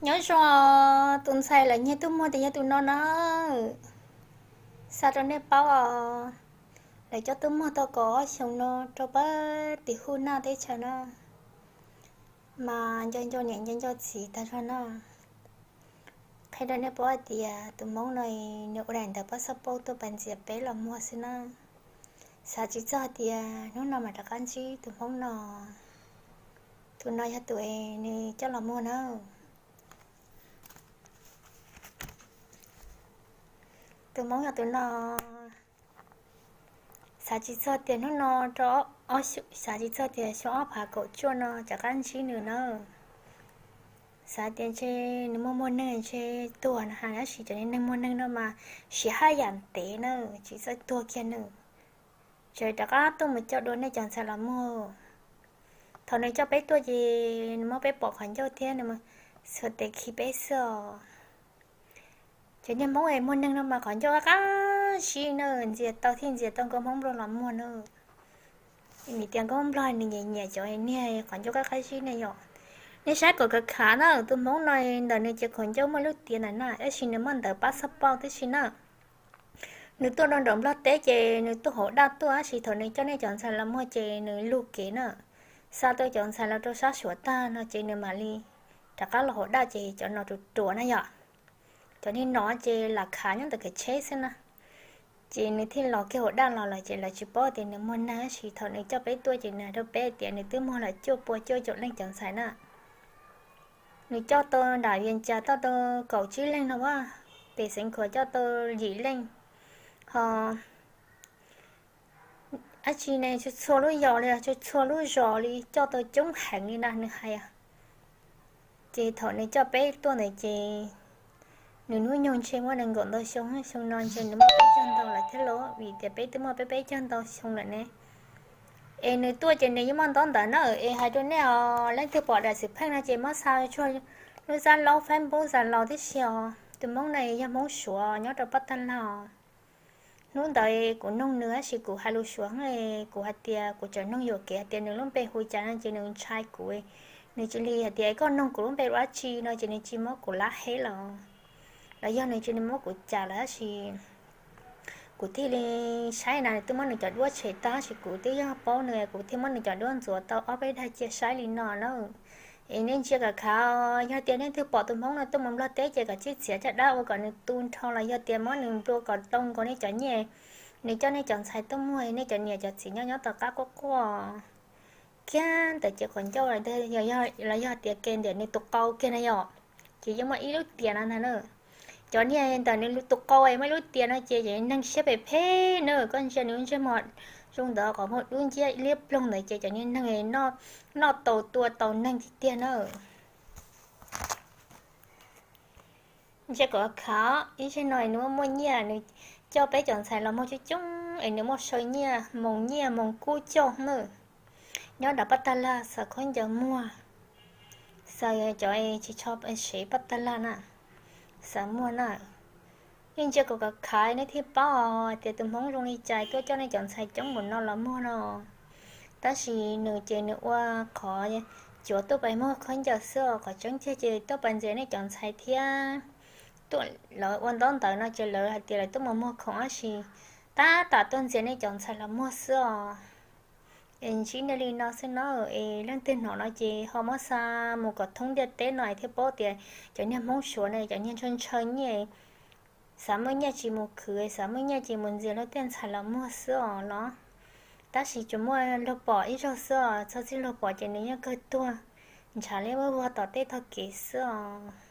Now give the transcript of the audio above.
Nyob zoo, tus ntxhais lawv nyiag tuaj muag tias yog tus no na. Xa rau nej paub os, lawv coj tuaj muag tau kaum ob xyoos no rau pab tim Hub Naj teb chaws no, mas nco nco niam nco nco txiv tag zog no. Qhia rau nej paub hais tias tus hmoob no nws ua daim ntawv pab xab pauj tuaj pab ntxias peb los muag xwb na. Xav tsis txog tias hnub no mam rov qab ntsib tus hmoob no. Tus no yog tus es nws coj los muag na. Tus hmoob yog tus no. Xav tsis txog tias hnub no rau, xav tsis txog tias xyoo ob phav kaum cuaj no rov qab ntsib nws na. Xav tias ntshe nws muaj muaj neeg ntshe tuag na has, tab sis cov neeg muaj neeg no mas siv haj yam ntev na, tsis txawj tuag kiag nws. Ces rov qab tuaj mus coj dua nej cov ntxhais los muag. Thaum nws coj peb tuaj ces nws muab peb pom qhov ncauj thiab nws xuas tes khi peb xwb os. Ces niag hmoob es muaj neeg no mas qhov ncauj qab qab zib na, ntxias tau thiaj ntxias tau nkauj hmoob nplog los muag na. Vim tias nkauj hmoob nplog nws nyiam nyiam cov niag qhov ncauj qab qab zib ne yom. Nej saib kom khav khav na, tus hmoob no ntawm nws ces qhov ncauj muaj lub tiav ntawm na, tab sis nws muaj ntawv pab xab pauj tib si na. Nws tuaj rau nram Nplog teb ces nws tuaj hauv daj tuaj, tab sis thaum nws coj nej cov ntxhais los muag ces nws lug kev na. Xa tau cov ntxhais los rau sab Suav tag no ces nws mam li rov qab los hauv daj ces cov no ruam ruam na yom. Cov niag no ces lam khav nyob ntawm kev tsheb xwb na. Ces nws thiaj los kiag hauv daj los lawm ces lawv tsis paub tias nws muaj neeg, tab sis thaum nws coj peb tuaj ces nws hais rau peb tias nws twb muag lawm cuaj pua cuaj caum leej cov ntxhais na. Nws coj tau nram Vias Cas coj tau kaum tsib leeg no, pem Xeev Khuam coj tau yim leej. Ho dab tsi ne, txhua txhua lub yos li, txhua txhua lub zos li coj tau coob heev li na nws hais. Ces thaum nws coj peb tuaj ntawd ces nws hnub nyoog ntshe muaj nees nkaum ntau xyoo, xyoo no ntshe nws muaj peb caug ntau lawm thiab lauj, vim tias peb twb muaj peb peb caug ntau xyoo lawm ne. Es nws tuaj ces nws yeej muaj ntaub ntawv na, es hais rau nej os, leej twg pom daim xwm pheej no ces muab xa tsuag lub xab laub Facebook xa los tib si os. Tus hmoob no yog hmoob Suav nyob rau Pab Tag Laj os. Hnub ntawd kuv noog nws tab sis kuv hais lus Suav, kuv hais tias kuv tseem noog yuam kev hais tias nws lub npe hu cas no ces nws ntshai kuv. Nws cia li hais tias koj noog kuv lub npe ua dab tsi no ces nws cia li muab kuv lab heb los, los yog nws cia li muab kuv cas lawm tab sis kuv thiaj li saib na, nws twb muab nws cov duab tshem tag tab sis kuv twb yog paub nws kuv thiaj muab nws cov duab ntxuav tau ob peb dag cia saib li no na. Es nej ntsia kom khav, yog tias nej twg pom tus hmoob no tuaj mus Nplog teb ces kom txhij txiav caj dab ua kom nws tu nrho los yog tias muab nws nplua kom tau nkaus nej cov nyiaj. Nws coj nej cov ntxhais tuaj muag, nej cov niam cov txiv nyob nyob tom qab quaj quaj kiag ntawm ces qhov ncauj los yog tias ke ntawm nws tus qau kiag na yom, ces yeej muaj ib lub tiam no ntag na. Cov niag ntawm nws tus qau muaj ib lub tiam no ces cov neeg siab phem phem na, koj ntsia nws ntsej muag zoo ntawd qhov muag dub nciab liab ploog ntawd ces cov niag neeg noj tau tua tau neeg tiag tiag na. Ntsia kom khav, ib zaug no nws muaj muaj nyiaj, nws coj peb cov ntxhais los muag coob coob es nws muaj saw nyiaj, moos nyiaj moos kub coj na. Nyob nram Pab Tag Laj xav khaub ncaws muag, xav cov tsis tshua sev Pab Tag Laj na, xav muag na. Nej ntsia kom khav nej thiaj paub tias tus hmoob zoo li cas tuaj coj nej cov ntxhais coob npaum no los muag no. Tab sis nws ces nws ua qhov cuav tuaj pais muag khaub ncaws xwb os, qhov tseeb tiag ces tuaj pais ntxias nej cov ntxhais thiab. Tuaj lawv ua ntaub ntawv no ces lawv hais tias lawv tuaj mus muag khoom tab sis tab tom tuaj ntxias nej cov ntxhais los muag xwb os. Es ntsib nej li no xwb no, es leej twg hnov no ces ho muab xa mus kom thoob ntiaj teb no es thiaj paub tias cov niag hmoob Suav no cov niag ntshaw ntshaw nyiaj, xav muaj nyiaj tsis mus khwv, xav muaj nyiaj tsis mus ntxias luag tej ntxhais los muag xwb os los. Tab sis tsuas muaj luag pom ib zaug xwb os, txog txij luag pom ces nws yeej kawg tuag ntshav liab vog tom tej tog kev xwb os.